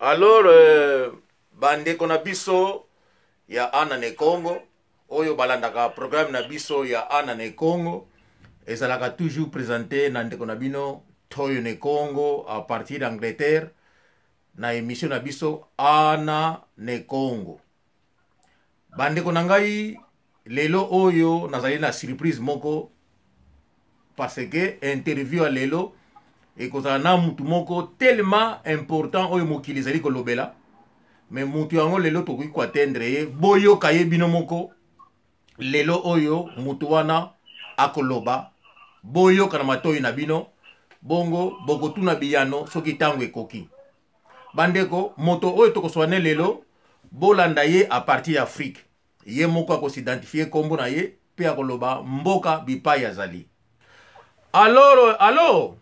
Alors bandeko na biso ya Ana ne Congo oyo balandaka programme na biso ya Ana ne Congo ezalaka toujours présente na ndeko na bino Toyo ne Congo à partir d'Angleterre na émission na biso Ana ne Congo. Bandeko na ngai, lelo oyo nazali na surprise moko parce que interview ya lelo ekozala na mutu moko tellement important oyo mokili ezali kolobela, mais mutu yango lelo tokoki koatteindre ye. Boyoka ye bino moko lelo oyo mutu wana akoloba, boyoka na matoi na bino, bongo bokotuna biyano soki ntango ekoki. Bandeko, moto oyo tokoswane lelo, bolanda ye a partir ya Afrique. Ye moko akosidentifie nkombo na ye mpe akoloba mboka bipai azali. Alors, allo?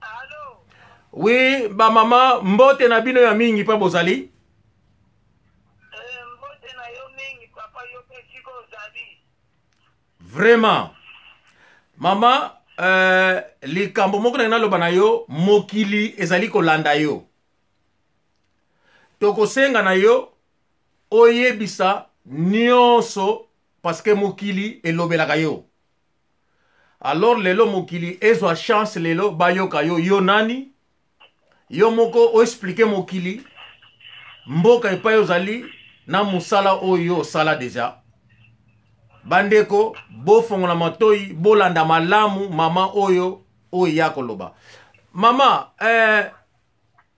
Allo? Oui, bamama, mbote na bino ya mingi mpe bozali? Mbote na yo mingi papa, yo mpe sika ozali. Vraiment. Mama, likambo moko na naloba na yo, mokili ezali kolanda yo. Tokosenga na yo oyebisa nyonso parce que mokili elobelaka yo. Alors lelo mokili ezwa chance lelo bayoka yo, yo nani? Yo moko oexplike mokili mboka epai ozali na mosala oyo osala deja. Bandeko, bofongola matoi, bolanda malamu mama oyo oyo ya koloba. Mama,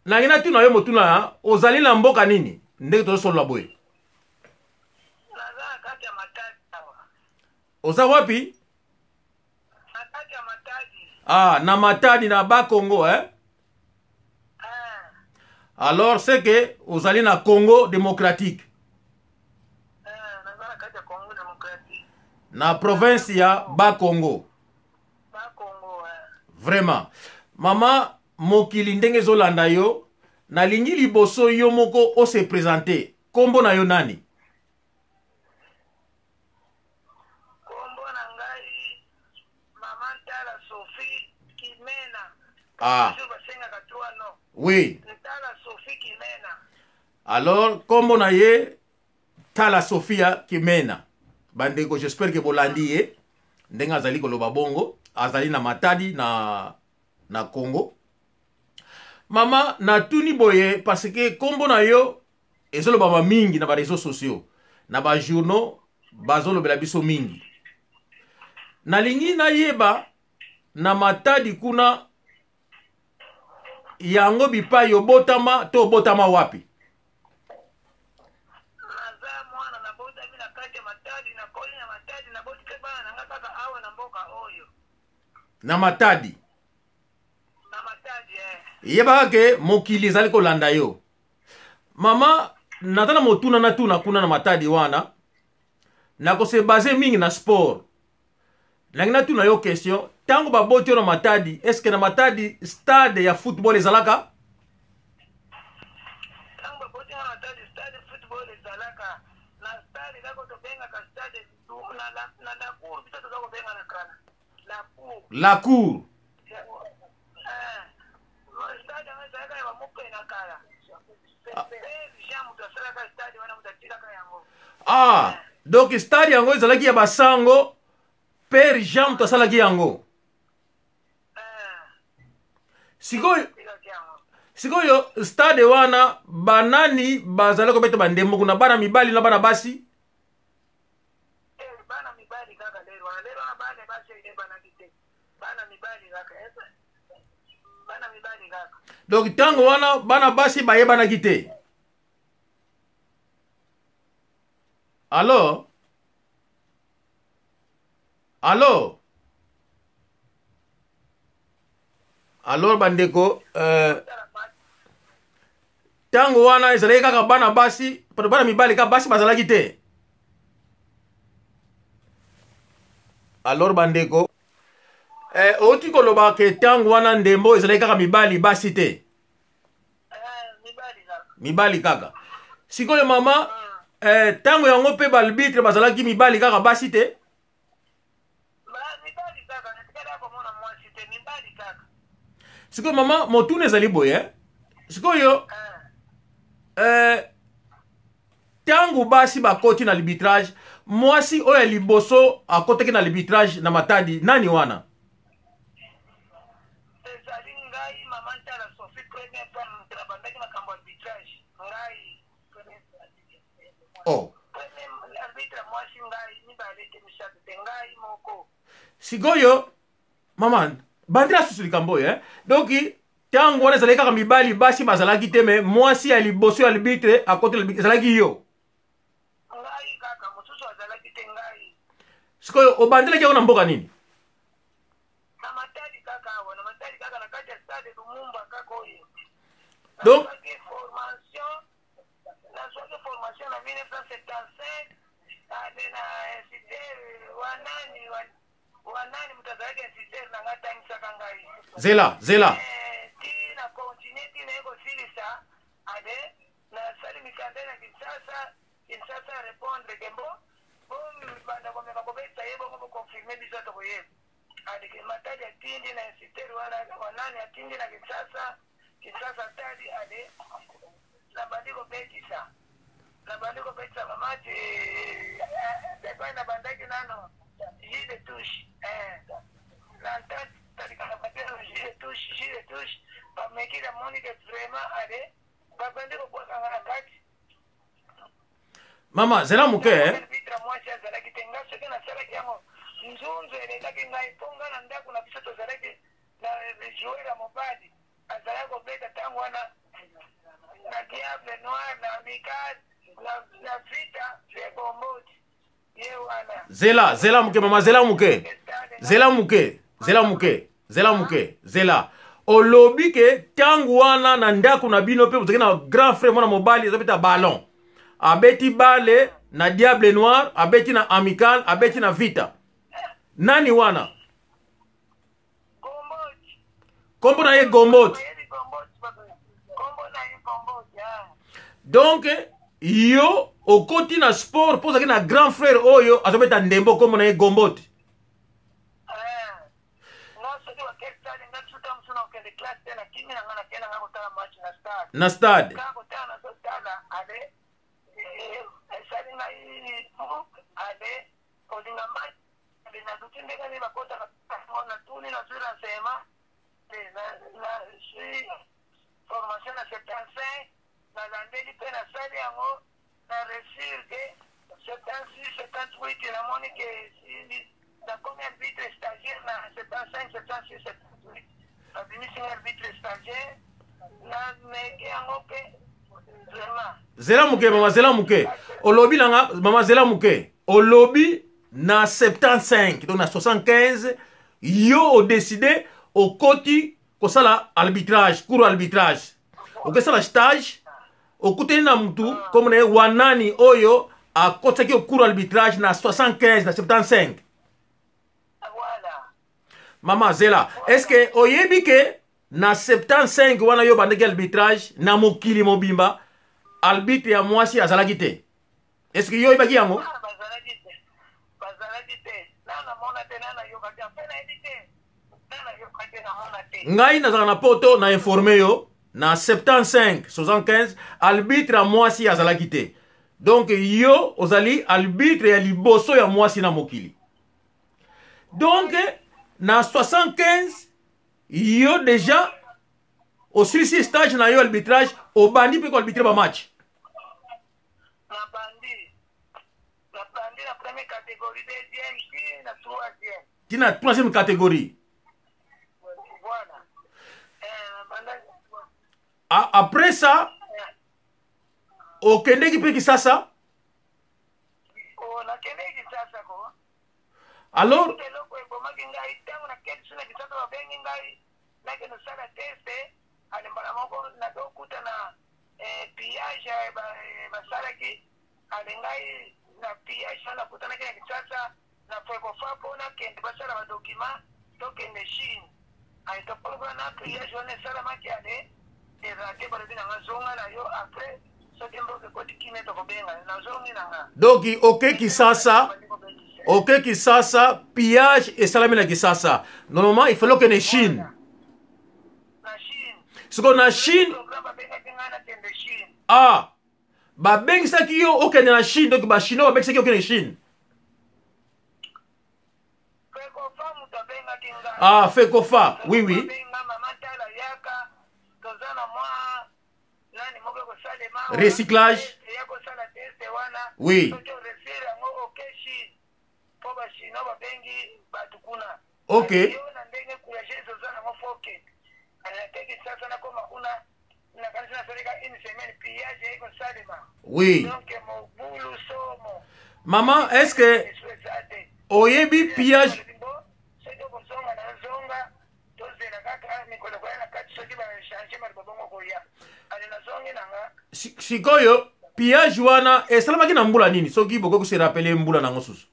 nangi natuna yo motuna, ozali na mboka nini ndenge tozosolola boye? Naza na kati ya Matadi awa. Oza wapi? Na kati ya Matadi. Ah, na Matadi na Bakongo, eh? Alors c'est que ozali na Congo démocratique. Naza na kati ya Congo démocratique. Na province ya Bakongo. Bakongo, Vraiment. Mama, mokili ndenge ezolanda yo, nalingi liboso yo moko ose présenter. Kombo na yo nani? Kombo na ngai Mama Ntala Sophie Kimena. Ah. Toujours basengaka trois noms. Oui. Ntala Sophie Kimena. Alors kombo na ye Tala Sophia Kimena. Bandeko, j'espère que bolandi ye ndenge azali koloba bongo, azali na Matadi na Congo. Mama, natuni boye parce que kombo na yo ezolobama mingi na ba réseaux sociaux, na ba journaux bazolobela biso mingi. Nalingi nayeba na Matadi kuna yango bipai obotama to obotama wapi? Naza mwana, nabotami na kati ya Matadi, nakoli na Matadi, naboti mpe bana na nga kaka awa na mboka oyo. Na Matadi? Na Matadi, eh. Yebaka ke mokili ezali kolanda yo. Mama, naza na motuna natuna kuna na Matadi wana, nakose base mingi na sport. Nangi natuna yo question, ntango baboti yo na Matadi, est-ce que na Matadi stade ya football ezalaka? Ntango baboti nga na Matadi, stade football ezalaka. Na stade kaka tobengaka stade na la cour, biso toza kobenga na kala. La cour. La cour. Stade yango ezalaka ya bamope na kala. Jean moto asalaka stade wana, moto atilaka yango. Ah, donc stade yango ezalaki ya basango, Père Jean moto asalaki yango. Sikoyo stade wana banani bazali kobeta bandembo kuna, bana mibali na bana basi? Bana mibali kaka lelo wana, lelo wana bana basi eyebanaki te, bana mibali kaka, bana mibali kaka. Donc ntango wana bana basi bayebanaki te. Alors, alors, alors bandeko, ntango wana ezalaki kaka bana basi, bana mibali kaka, basi bazalaki te. Alors bandeko, outi koloba ke ntango wana ndembo ezalaki kaka mibali, basi te. Mibali kaka. Sikoyo mama, ntango yango mpe balbitre bazalaki mibali kaka, basi te? Sikoyo mama, motuna ezali boye. Sikoyo ntango basi bakoti na arbitrage, mwasi oyo ya liboso akotaki na arbitrage na Matadi nani wana? Ezali ngai, mama Ntala Sophie, première femme moto nabandaki makambo arbitrage, ngai. Oh. Premier arbitre mwasi ngai, mibale te, misato te, ngai moko. Sikoyo mama, bandela susu likambo oyo, eh? Donc ntango wana ezalaki kaka mibali, basi bazalaki te, me mwasi ya liboso ya arbitre akoti ezalaki yo. Ngai kaka, mosusu azalaki te, ngai. Sikoyo obandelaki yango na mboka nini? Na Matadi kaka awa, na Matadi kaka, na kati ya stade Lumumba kaka oyo. Donc formation, nazwaki formation na 1975 ade na instituteur wanani, wanani moto azalaki instituteur na ngai, atangisaka ngai. Zela, zela. Ti na continue ti naye kosilisa, ade nasali mikanda na Kinshasa. Kinshasa répondre ke bo banda komeka kobetisa ye bongo, boconfirme biso, tokoyeba. Ade Matadi atindi na instituteur wana, wanani atindi na Kinshasa. Kinshasa tali, ade nabandi kobetisa, nabandi kobetisa bamatch epai nabandaki nano jeu de touche na ntalikaka bateno jeu de touche, jeu de touche, bameki, namoni ke vraiment ade babandi kobwakanga na kati. Mama, zela moke. Arbitre mwasi azalaki te. Nga soki nasalaki yango, nzunzu elekaki ngai, mpo nga na ndako na biso tozalaki na joueur ya mobali azalaki kobeta ntango wana na Diable Noir, na Amical, na Vita, ye Bomboti ye wana. Zela, zela moke mama, zela moke, zela moke, zela moke, zela moke, zela. Olobi ke ntango wana na ndako na bino mpe ozalaki na grand frère mwana mobali azobeta ballon, abeti bale na Diable Noir, abeti na Amical, abeti na Vita. Nani wana? Gomboti. Kombo na ye Gomboti? Oyebi Gomboti, kombo na ye Gomboti, ah. Donc yo okoti na sport mpo ozalaki na grand frère oyo azobeta ndembo, kombo na ye Gomboti. Nga soki bakei stade, nga biso ta mosu na kokende classe te, nakimi na nga, nakei na nga kotala match na stade. Na stade. Kaka kotala, nazotala, ale esali ngai, ale kolinga match, ale naluki ndenge nini bakotaka yango, natuni, nazwi renseignement, nazwi formation na 75, nalandeli mpe nasali yango na réussir ke 76, 78, namoni ke esili, nakomi arbitre stagiaire na 75, 76, 78, babimisi nga arbitre stagiaire, nameke yango mpe vraiment. Zela moke mama, zela moke. Olobi na nga, mama, zela moke, olobi na 75, donc na 75 yo odécide okoti kosala arbitrage, cours arbitrage, okesala stage, okutani na mutu kombo na ye wanani oyo akotisaki yo cours arbitrage na 75, na 75. Voilà. Mama, zela, est ce que oyebi ke na 75 wana yo bandaki arbitrage, na mokili mobimba arbitre ya mwasi azalaki te? Est ce que yo oyebaki yango? Bana bazalaki te, bazalaki te, na namona te, na nayoka te, mpe nayebi te, na nayoka te, namona te. Ngai nazalaka na Poto, na informe yo, na 75, 75 arbitre ya mwasi azalaki te. Donc yo ozali arbitre ya liboso ya mwasi na mokili. Donc na 75 yo déjà osilisi stage na yo arbitrage, obandi mpe koarbitre bamatch. Nabandi na première catégorie, deuxième ti na troisième. Ti na troisième catégorie. Voilà. Nabandaki. Après ça okendeki mpe Kisasa? Oh, nakendeki Kisasa ko. Alors eloko ebomaki ngai, ntango nakende so na Kisasa, babengi ngai nakende osala test, ale mbala moko nazokuta na pillage basalaki. Ale ngai na pillage wana nakutanaki na Kisasa na Fecofa mpo nakende basala badocument tokende Chine. Ale tokolokola na pillage wana esalamaki, ale erate, balobi na nga zonga na yo, après soki mboka ekoti kimia tokobenga yo. Nazongi na nga. Donc oke Kisasa, oke Kisasa, pillage esalami na Kisasa, normalement il fallait okende Chine. Na Chine. Sikoyo na Chine programme. Ah, babengisaki yo okende na Chine, donc bachinois babengisaki yo okende Chine. Fekofa moto abengaki nga. Ah, Fekofa, oui oui. Abenga mama tala yaka toza na mwa nani moko ekosalema. Recyclage. Ya kosala test wana. Oui. Soki oresire yango oke Chine. Mpo bachinois babengi bato kuna. Ok. Yo na ndenge courageuse oza nango fo okende. Nake Kinshasa nakoma kuna nakanisi nasalika une semaine pillage eyei kosalema. Oui. Donc mobulu somo. Maman, est-ce que oyebi pillage soki okozonga na zonga tozela kaka mikolo koya na kati soki bachange maloba bongo koya ale nazongi na nga. Sikoyo pillage wana esalamaki na mbula nini soki bokoki kose rappeler mbula nango susu?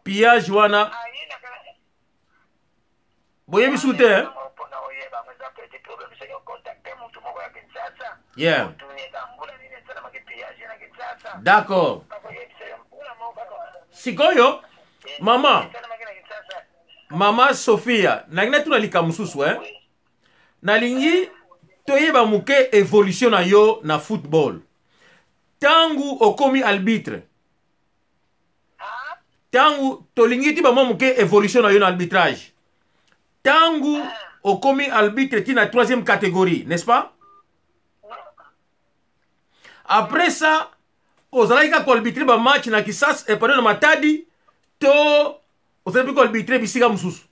Pillage wana boyebi su te, eh? Yeah. D'accord. Sikoyo mama, mama Sophia, nalingi natuna likambo mosusu, eh? Nalingi toyeba moke évolution na yo na football. Ntango okomi arbitre, ntango tolingi ti bamwa moke évolution na yo na arbitrage, ntango okomi arbitre ti na troisième catégorie, n'est-ce pas? Après ça ozalaki kaka koarbitre bamatch na Kisasa, eh, pardon, na Matadi, to ozalaki mpe koarbitre bisika mosusu?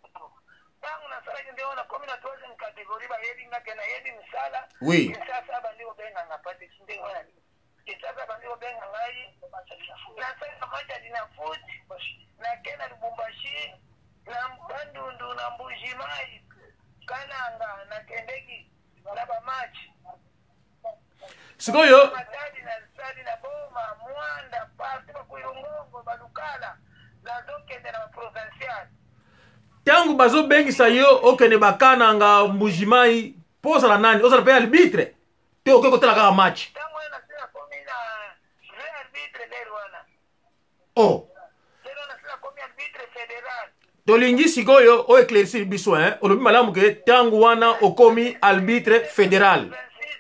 Ntango nasalaki nde wana komi na troisième catégorie, bayebi nga ke nayebi misala. Oui. Kinshasa bandi kobenga nga pate ndenge wana. Kinshasa bandi kobenga ngai, nasala match ya Linafoot, nake na Lubumbashi, na Bandundu, na Mbujimai, Kananga, nakendeki na bamatch. Sikoyo Matadi nasali na Boma, Mwanda, partout, Bakwilungongo, Balukala, nazokende na baprovincial. Ntango bazobengisa yo okende Bakananga, Mbujimai, mpo ozala nani? Ozala mpe arbitre to okoki kotala kaka match? Ntango wana nasi nakomi na vrai arbitre lere wana. Oh. Lere wana nasi nakomi arbitre fédéral. Tolingi sikoyo oyo éclaircir biso, hein? Olobi malamu ke ntango wana okomi arbitre fédéral. 86,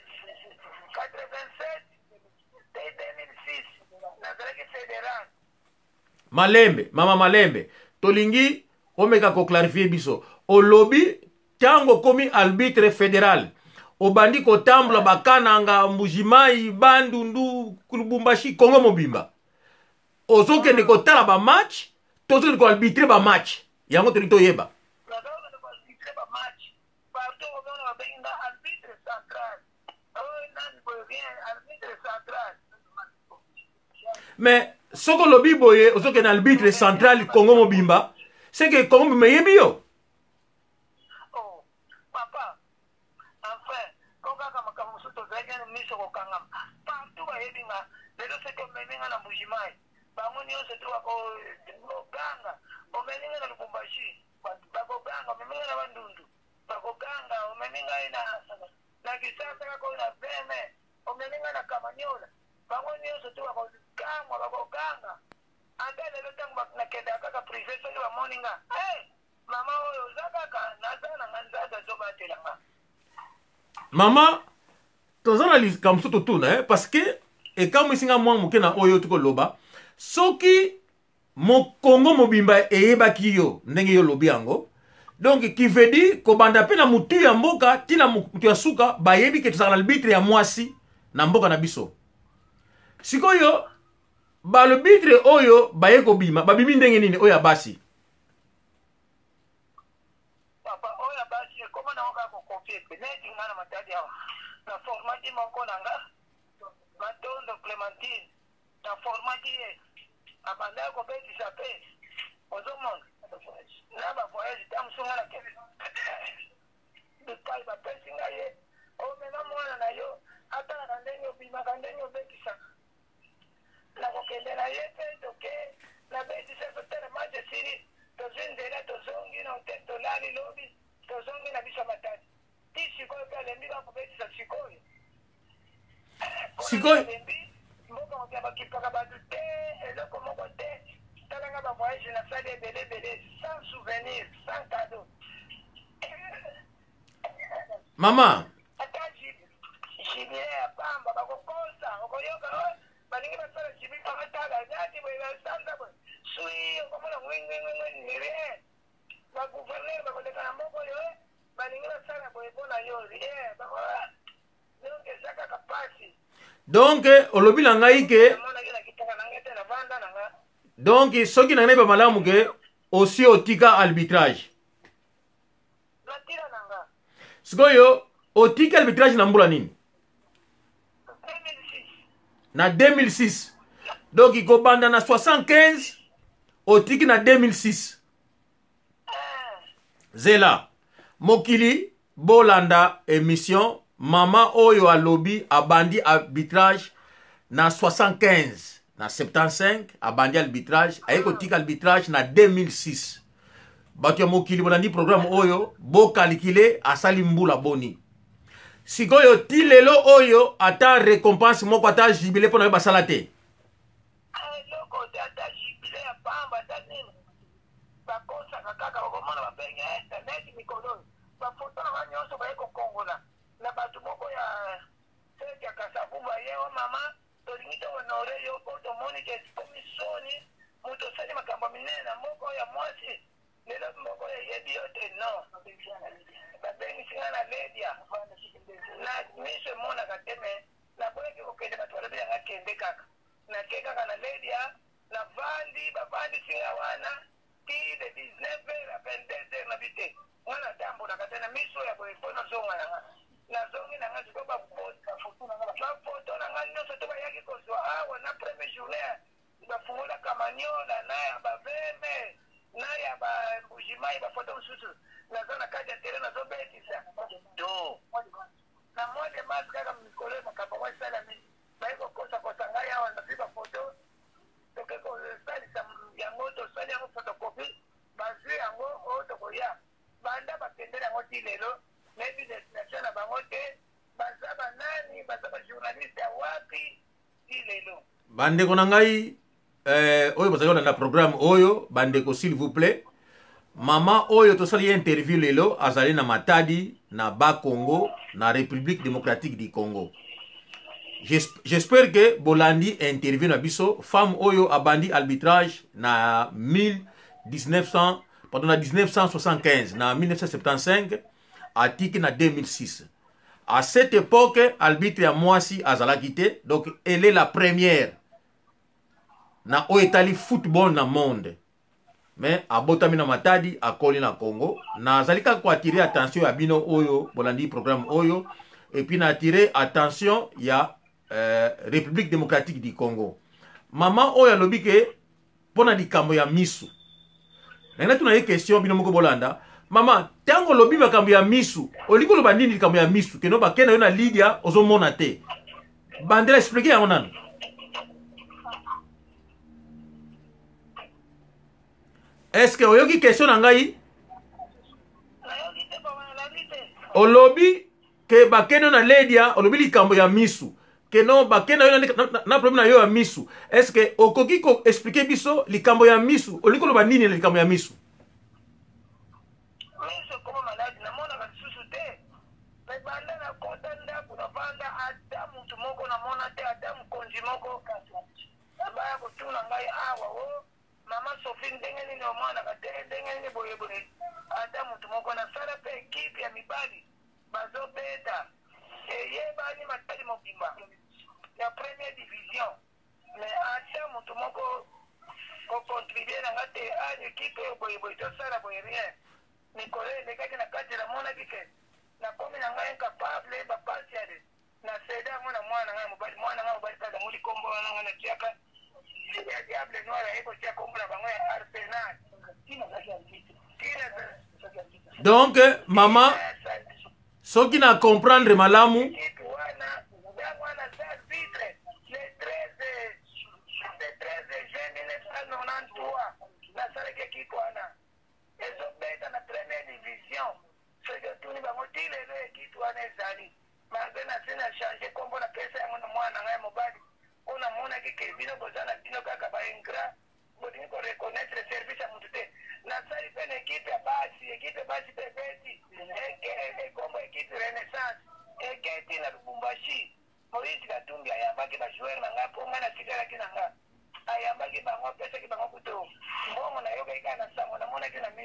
87 te 2006 nazalaki fédéral. Malembe, mama, malembe. Tolingi omeka koclarifier biso. Olobi ntango okomi arbitre fédéral, obandi kotambola Bakananga, Mbujimai, Bandundu, Lubumbashi, Kongo mobimba. Ozokende kotala bamatch to ozokende koarbitre bamatch? Yango tolingi toyeba. Nazalaki koarbitre bamatch partout. Okomona babengi nga arbitre central, oyo nani boye, rien, arbitre central. Mais soki olobi boye ozokende arbitre central Kongo mobimba, c'est que Kongo mobimba eyebi yo. Oh papa, enfin ko kaka makambo mosusu tozalaki nano miso kokangama. Partout bayebi nga. Lelo soki omemi nga na Mbujimai, bango nyonso to bakoganga. Omemi nga na Lubumbashi, bakoganga. Omemi nga na Bandundu, bakoganga. Omemi ngai na Kisasa kaka oyo na veme, omemi ngai na Kamaniola, bango nyonso to bakokamwa, bakoganga. Ata lelo ntango nakendaka kaka privé, soki bamoni nga: "Hey, mama oyo oza kaka." Naza na nga, Nzambe azobatela nga. Mama, toza na likambo mosusu totuna, eh? Parce que ekamwisi nga mwa moke na oyo tikoloba. Soki mokongo mobimba eyebaki yo ndenge yo olobi yango, donc qui veut dire kobanda mpe na motu ya mboka ntina motu ya suka bayebi ke tozalaka na arbitre ya mwasi na mboka na biso. Sikoyo baarbitre oyo baye kobima, babimi ndenge nini oyo ya basi? Papa, oyo ya basi ekoma nango kaka kocopier pe. Neti nga na Matadi awa, na formaki moko na nga, Matondo Clémentine, na formaki ye, abandaki kobetisa mpe ozomona na bavoyage. Ta mosu nga nakende bipai, bapesi ngai ye: "Omema mwana na yo, atalaka ndenge obimaka, ndenge obetisaka." Nakokende na ye mpe toke, nabetisa, totala match, esili, tozwi nzela, tozongi na hotel, tolali, lobi tozongi na biso Matadi. Ti sikoyo mpe alembi bakobetisa sikoyo. Sikoyo alembi. Mboka mobia bakipaka bato te, eloko moko te. Talanga bavoyage nasali ebele ebele, sans souvenir, sans cadeau. Mama, Ata jibile ya pamba bakokosa, okoyoka oh, balingi basala jibile, bakatala nati boye, basanza boye, sui okomona ngwingwingwingwi, rien. Bagouverneur bakoleka na mboka oyo, eh, balingi basala boye mpo na yo, rien. Donc eza kaka pasi. Donc olobi na ngai ke namonaki na kitaka na ngai te, navanda na nga. Donc soki na ngai nayeba malamu ke osi otika arbitrage? Natila na nga. Sikoyo otiki arbitrage na mbula nini? 2006. Na 2006. Donc kobanda na 75, otiki na 2006. Zela, mokili bolanda émission. Mama oyo alobi abandi arbitrage na 75, na 75 abandi arbitrage, aye kotika arbitrage na 2006. Bato ya mokili bolandi programme oyo, bokalikile asali mbula boni. Sikoyo ti lelo oyo ata récompense moko, ata jubile mpo na yo basala te? Eloko te, ata jubile ya pamba, ata nini. Bakosaka kaka. Okomona babenge internet mikolo oyo, bafoto na nga nyonso baye kokongola na bato moko ya fete ya Kasavubu. Ye o mama, tolingi tohonore yo po tomoni ke komi soni, moto osali makambo minene na mboka oyo ya mwasi, lelo mboka oyo eyebi yo te. Non, babengisi nga na Ledia, na miso emonaka te, me naboyaki kokende. Bato balobi yanga kende kaka, nake kaka na Ledia, navandi, bavandisi nga wana ti de 19 heures à 22 heures. Nabi te, nga natambolaka te na miso ya boye, mpo nazonga na nga. Nazongi na nga. Sikoyo bafoto na nga nyonso to bayaki kozwa awa na premier journée, bafungola Kamaniola na ya baveme na ya bambujimai, bafoto mosusu naza na kati ya terrain, nazobetisa tout na mois de mars. Kaka mikolo makambo yango esalami, baye kokosakosa ngai awa. Nazwi bafoto, toke kosalisa yango, tosali yango photocopie, bazwi yango oyo tokoya. Banda bakendela yango ti lelo, nayebi destination na bango te. Baza banani? Baza bajournaliste ya wapi? Ti lelo. Bandeko na ngai oyo bazali kolanda programme oyo, bandeko, s'il vous plaît, mama oyo tosali ye interview lelo azali na Matadi, na Bakongo, na République démocratique du Congo. J'espère que bolandi interview na biso. Femme oyo abandi arbitrage na 1900, pardon, na 1975, na 1975, atiki na 2006. À cette époque, arbitre ya mwasi azalaki te. Donc elle est la première na oyo etali football na monde. Mais abotami na Matadi, akoli na Congo. Nazali kaka koatire attention ya bino oyo bolandi programme oyo, et puis na attire attention ya République démocratique du Congo. Mama oyo alobi ke mpo na likambo ya misu, nangi natuna ye question. Bino moko bolanda. Mama, ntango olobi makambo ya misu, olingi koloba nini? Likambo ya misu keno bakende yo na Lydia, ozomona te. Bandela, explike yango nanu. Est ce que oyoki question na ngai? Nayoki te, papa, nalobi te. Olobi ke bakende na Ledia, olobi likambo ya misu, ke no bakende yo na problème na yo ya misu. Est ce que okoki koexplike biso likambo ya misu? Olingi koloba nini na likambo ya misu? Miso ekoma maladi, namonaka lisusu te. Me banda nakota ndako, navanda, ata motu moko namona te, ata mokonzi moko baya kotuna ngai awa o mama Sophie, ndenge nini omonaka te, ndenge nini boyeboye, ata motu moko. Nasala mpe ekipe ya mibali bazobeta, eyebani Matadi mobimba, ya première division, mais ata motu moko kocontribue na nga te: a ekipe oyo boyeboye, tosala boye, rien. Mikolo elekaki na kati, namonaki ke nakomi na ngai incapable, bapasi ya na céder yango na mwana na ngai mobali. Mwana na ngai mobali mpe alongoli nkombo wana ngai natiaka ya Diable Noir, aye kotia nkombo na bango ya Arsenal. Donc mama, soki na comprendre malamu, ekipe wana, ntango wana za arbitre le 13, le 13 juin 1993, nasalaki ekipe wana ezobeta na première division. Soki otuni bango, ti lelo ekipe wana ezali, malgré na se na change nkombo, napesa yango na mwana na ngai mobali, mpo namonaki ke bino boza na bino kaka baingrat, bolingi koreconnaître service ya motu te. Nasali mpe na ekipe ya basi, ekipe ya basi mpe ebeti, ekombo ekipe Renaissance.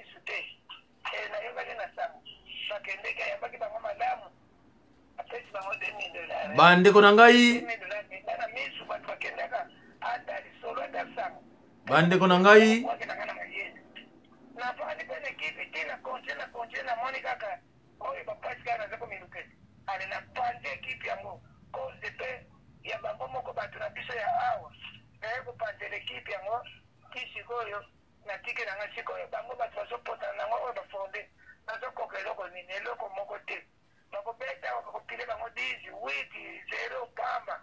misu te. Eh, nayokaki na sango bakendeki, ayambaki bango malamu, apesi bango 2000 dollars. Bandeko na ngai, 2000 dollars eza na misu, bato bakendaka ata lisolo ata sango. Bandeko na ngai, Wakendaka na mayele, nafandi mpe na ekipe te, na continue, na continue, namoni kaka oyo bapasi kaka, naza komilukela. Ale, napanzi ekipe yango, cause mpe ya bango moko, bato na biso ya awa. Naye kopanzela ekipe yango ti sikoyo natiki na ngai. Sikoyo bango bato bazopotana nango, oyo bafonde, bazokoka eloko nini? Eloko moko te. Bakobeta awa, bakopile bango 10 8 0 pamba.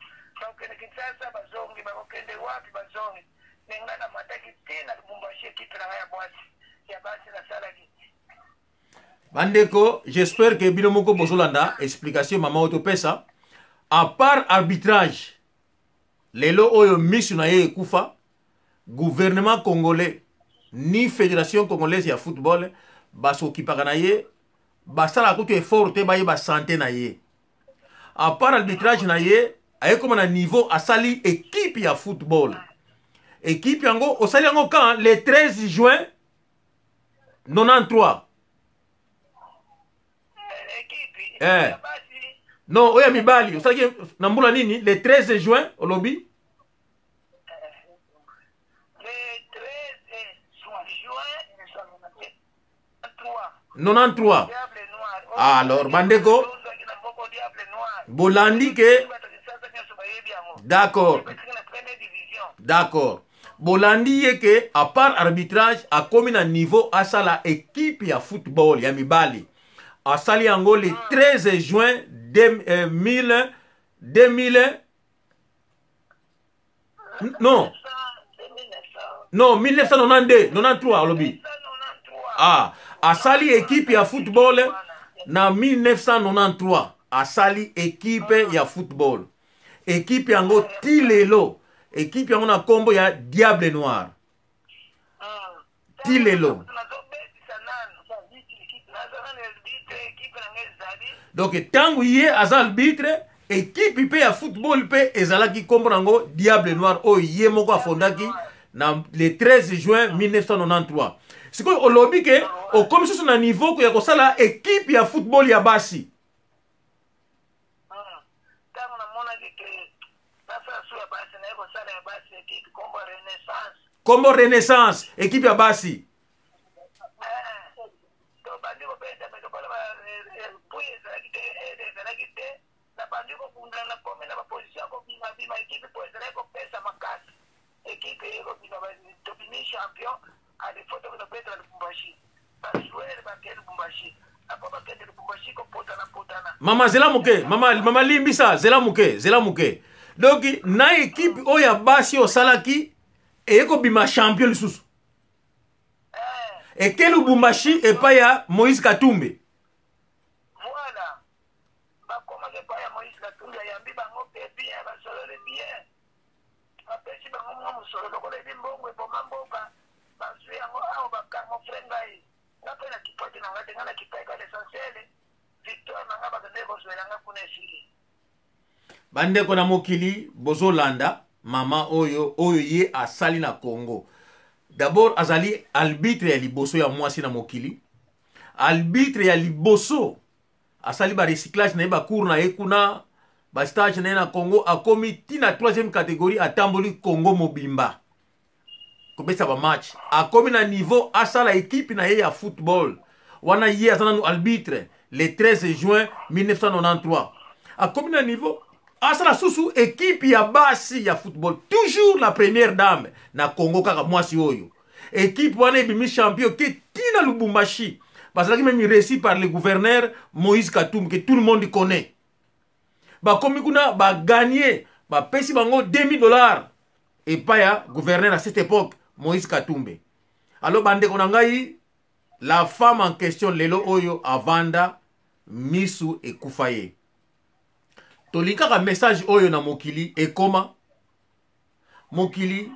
Bakokende Kinshasa, bazongi, bakokende wapi, bazongi. Me ngai namataki ti na Lubumbashi, ekipe na ngai ya bwasi, ya basi nasalaki. Bandeko, j'espère que bino moko bozolanda explication mama oyo topesa. À part arbitrage, lelo oyo misu na ye ekufa, gouvernement congolais ni Fédération congolaise ya football basokipaka na ye, basalaka kutu effort te bayeba santé na ye. À part arbitrage na ye, ayekoma na niveau asali équipe ya football. Équipe yango osali yango quand? Le 13 juin 93. Ekipe Eh. ya basi? Non, oyo ya mibali osalaki na mbula nini? Le 13 juin olobi? Le 13 juin 3. 93. Diable Noir. Ah, alors, bandeko. Tozwaki na moko Diable Noir. Bolandi ke Bato Kinshasa nyonso bayebi yango. D'accord. Ebetaki na première division. D'accord, bolandi ye ke à part arbitrage, akomi na niveau asala équipe ya football ya mibali. Asali yango le 13 juin 2000, 2000, non, non, 1992, 93 olobi. 1993. Ah, asali équipe ya football na 1993. Asali équipe ya football, équipe yango ti lelo, équipe yango na nkombo ya Diable Noir ti lelo. Nazobetisa nanu, naza nanu arbitre, ekipe na ngai ezali. Donc ntango ye aza arbitre, équipe mpe ya football mpe ezalaki, nkombo nango Diable Noir, oyo ye moko afondaki na le 13 juin 1993. Sikoyo olobi ke okomi susu na niveau ya kosala équipe ya football ya basi. Ntango namonaki ke nasala su ya basi, naye kosala ya basi, ekipe kombo Renaissance. Kombo Renaissance, équipe ya basi. Tobandi kobeta, me lokola pui ezalaki te, aide ezalaki te, nabandi kobunda, nakomi na baposition ya kobimabima. Ekipe po ezalaki kopesa makasi, ekipe ekobima, tobimi champion. Ale, fo tokende kobeta na Lubumbashi. Bajoueur bakende Lubumbashi, apo bakende Lubumbashi kopotana potana. Mama, zela moke. Mama, mama, limbisa, zela moke, zela moke. Donc na équipe oyo ya basi osalaki eye kobima champion lisusu, eke Lubumbashi epai ya Moïse Katumbi. Voilà, bakomaki epai ya Moïse Katumbi, ayambi bango mpe bien, basololi bien, bapesi bango mwa mosolo lokola ebi mbongo eboma mboka. Bazwi yango awa, bacamoufle ngai. Nga mpe na kipaki na ngai te, ngai na kipaki ka l'essentiel victoire na ngai bakendeki kozwela ngai kuna, esili. Bandeko na mokili, bozolanda mama oyo, oyo ye asali na Congo. D'abord azali arbitre ya liboso ya mwasi na mokili, arbitre ya liboso. Asali barecyclage na ye, bacours na ye kuna, bastage na ye na Congo, akomi ntina troisième catégorie. Atamboli Congo mobimba kobeta bamatch, akomi na niveau asala ekipe na ye ya football. Wana ye aza nanu arbitre. Le 13 juin 1993 akomi na niveau asala susu ekipe ya basi ya football, toujours la première dame na Congo kaka mwasi oyo. Ekipe wana ebimi champion ke ntina Lubumbashi, bazalaki même reçu par le gouverneur Moïse Katumbi que tout le monde connaît. Bakomi kuna, baganye, bapesi bango 2000 $ epai ya gouverneur à cette époque, Moïse Katumbi. Alors bandeko na ngai, la femme en question lelo oyo avanda, misu ekufa ye. Tolingi kaka message oyo na mokili ekoma, mokili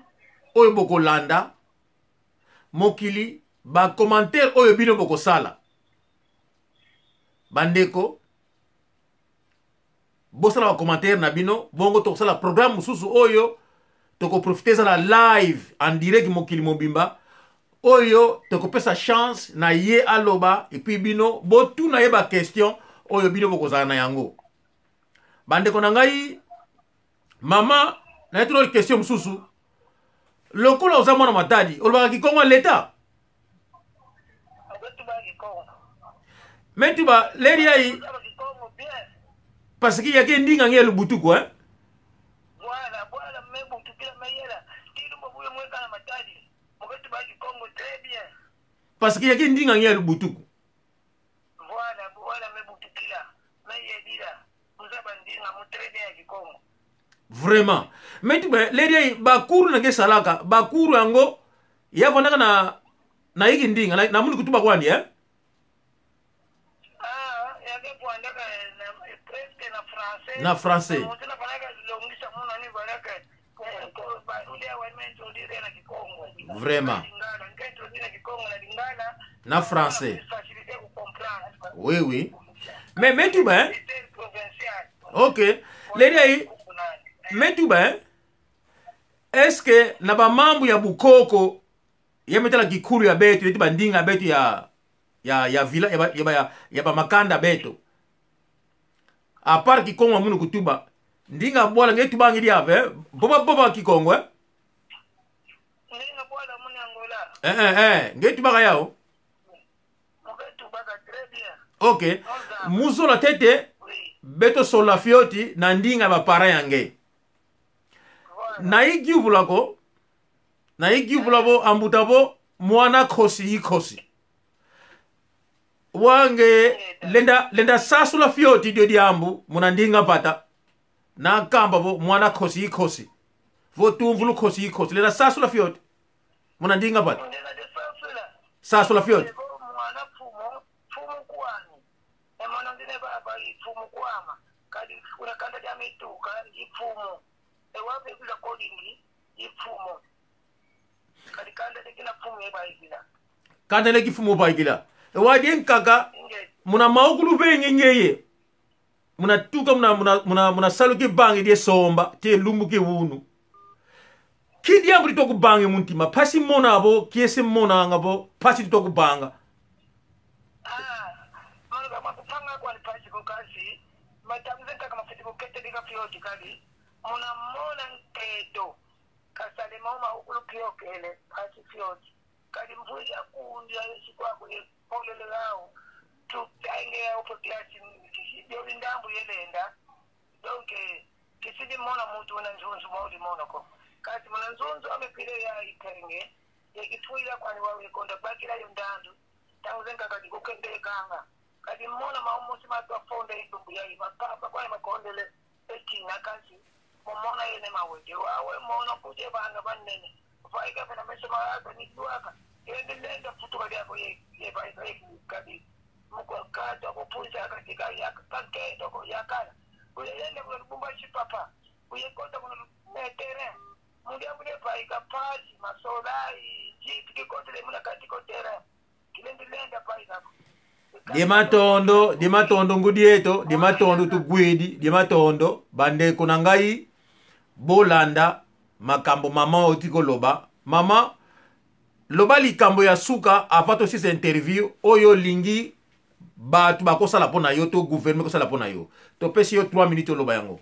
oyo bokolanda, mokili bacommentaire oyo bino bokosala. Bandeko, bosala bacommentaire na bino bongo. Tokosala programme mosusu oyo tokoprofite, ezala live en direct, mokili mobimba. Oyo tokopesa chance na ye aloba, et puis bino botuna ye ba question oyo bino bokozala na yango. Bandeko na ngai, mama na ye tuna question mosusu. Lokola oza mwana Matadi, olobaka kikongo ya leta? Mais tuba leri yayi parce que yake ndinga nge lubutuku, hein? Voilà, voilà, mais bon, tu peux mayela. Tilumba buyo mweka na Matadi. Moketu ba Kikongo très bien. Parce que yake ndinga nge lubutuku. Voilà, voilà, mais butukila. Mais yedila. Muza bandinga mu très bien ya Kikongo. Vraiment. Mais tu ben leri bakuru na nge salaka, bakuru yango ya vandaka na na yiki ndinga na, na muni kutuba kwani, hein? Ah, yake kuandaka na presque na français. Na français. Mutu na panaka longisa muna ni balaka. Barudi awa introduire na Kikongo. Vraiment. Lingala, nka introduire na Kikongo na Lingala. Na français. Facilité pour comprendre. Oui, oui. Mais tu ben. Provincial. OK. Lady, mais tu ben. Est-ce que na ba mambo ya bukoko ya metala kikulu ya betu eti bandinga betu ya ya ya vila ya ba, ya ba, ya ba makanda beto a part kikongo munu kutuba ndinga bwala nge tuba ngi diave boba boba kikongo, eh? Ndinga bwala munu Angola. Eh eh eh, nge tuba ka yao. Tuba très bien. OK, muzola tete. Oui. Beto sola fioti na ndinga ba parent yange na igiuvulako na igiuvula bo ambuta bo mwana khosi ikhosi wange lenda lenda sasula fioti dio diambu muna ndinga pata na kamba bo mwana khosi ikhosi vo tumvulu khosi ikhosi lenda sasula fioti muna ndinga pata Ndinga de sasula. Sasula fioti. Ebo mwana fumo fumo kwani. Emona ndine baba ifumo kwama. Kali kuna kanda ya mituka ifumo. Ewape bila kodingi ifumo. Kali kanda lekina fumo eba ibila. Kanda leki fumo baigila wadi nkaka. Inge. Muna maukulu bengi ngeye muna tuka muna muna muna, muna saluki bangi die somba tie lumbu ke wunu kidi ambu to kubange muntima pasi mona bo kiese mona nga bo pasi to kubanga. Ah, mano kama kupanga kwa nipasi kukasi. Matamze kaka mafiti kukete dika fioti kali. Muna mona nketo. Kasale mauma ukulu kiokele pasi fioti. Kali mvuja kundi ya yesu kwako ye polele lao. Tutenge ya upo kiasi kisidio ndambu yelenda. Donc kisidi mona muntu una nzunzu mauli monoko. Kasi muna nzunzu amepile ya itenge. Yekifuila kwani wawe konda bakila yundandu. Tangu kadi kukendekanga. Kadi mona maumusi matu afonda idumbu ya mapapa kwani makondele etina kasi. Momona yene mawete wawe mona kuje banga banene. Faika fena meso maaka ni duaka. Yende lenda futuka lyako ye ye faika ye kadi. Mukakato kupunza katika yaka paketo ko yakala. Uyende kuna Lubumbashi papa. Uyekonda kuna terrain. Mundia mune paika pasi masolai jipi kikotele muna katiko terrain. Kilendi lenda paika. Di matondo, di matondo ngudi eto di matondo tugwidi di matondo. Bandeko na ngai, bolanda makambo mama oti koloba. Mama, loba likambo ya suka avant tosisa interview oyo olingi bato bakosala mpo na yo to gouvernement kosala mpo na yo. Topesi yo 3 minutes, oloba yango.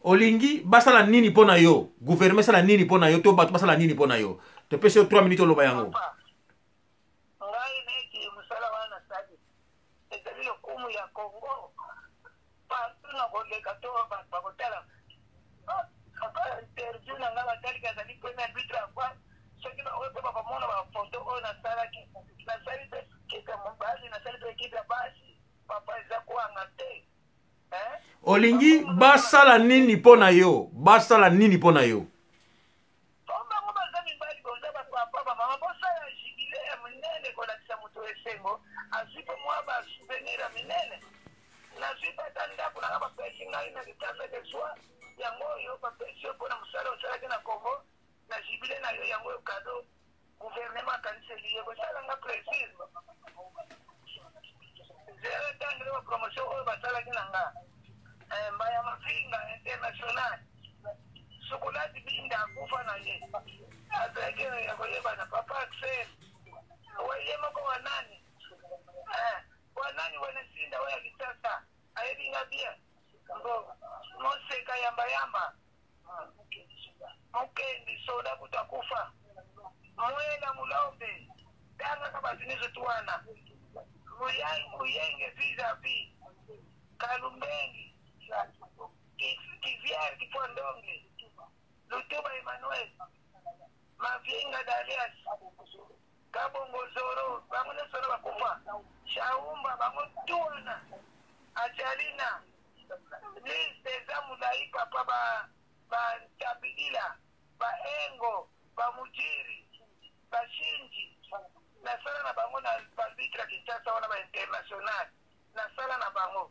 Olingi basala nini mpo na yo, gouvernement esala nini mpo na yo to bato basala nini mpo na yo? Topesi yo 3 minutes, oloba yango. Papa, ngai neti mosala wana nasali ezali lokumu ya Congo partout na koleka to bato bakotala papa interview na ngai batalika ezali premier arbitre ya kwa soki baoyo mpe bakomona bafoto oyo nasalaki. Nasali mpe ekipe ya mobali, nasali mpe ekipe ya basi. Papa, eza kwanga te, hein? Olingi basala nini mpo na yo? Basala nini mpo na yo? Po bango baza mibali, boza bapapa, bamama, bosala jubilé ya monene kolakisa moto esengo azwi mpe mwa basouvenir ya minene. Nazwi mpe ata ndako nanga bapesi ngai na litasa de soi yango oyo bapesi yo mpona mosala osalaki na Congo na jubilé na yo, yango oyo cadeau gouvernement akaniseli ye kosalanga plaisir. Zero tangele bapromotion oyo basalaki na nga. Mbaya Mafinga international sukulati binda. Wenesinda akufa na ye, azalaki ya koyebana. Papa Axel ye moko wa nani, eh, wa nani Wenesinda oyo ya Kinshasa ayebi nga bien. Bo Moseka yamba yamba, Mukendi soda kutu akufa, Mwela Mulombe, tangaka bato nyonso tu wana, Muyenge vis-à-vis Kalumbengi, Kiviere Kifua Ndonge, Lutuba Emmanuel, Mavinga Dalias, Kabongo Zoro, bango nyonso wana bakufa, Shaumba, bango tu wana, Ajalina, liste eza molai papa, ba Ntambidila, ba Engo, ba Mujiri, ba Shinji, nasala na bango na arbitre ya Kinshasa wana, ba international, nasala na bango.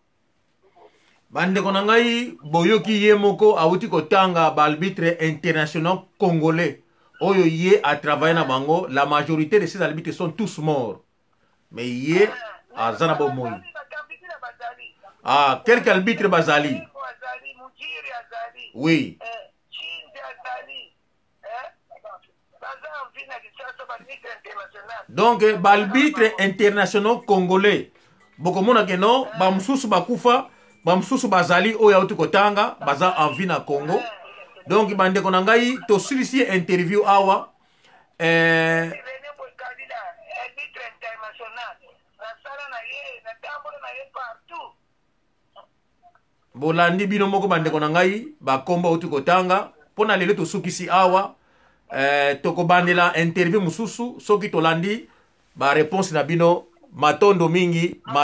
Bandeko na ngai, boyoki ye moko awuti kotanga baarbitre international congolais oyo ye atravaille na bango. La majorité de ces arbitres sont tous morts, mais ye aza na bomoi. Ah, quelques arbitres bazali, oui. Donc baarbitre internationaux congolais, bokomona ke non, bamosusu bakufa, bamosusu bazali oyo auti kotanga baza en vie na Congo. Donc bandeko na ngai, tosilisi interview awa. René Boy-Kabila, arbitre international, nasala na ye, natambola na ye partout. Bolandi bino moko, bandeko na ngai, bakombo auti kotanga. Mpo na lelo tosukisi awa. Tokobandela interview mosusu soki tolandi baréponse na bino. Matondo mingi.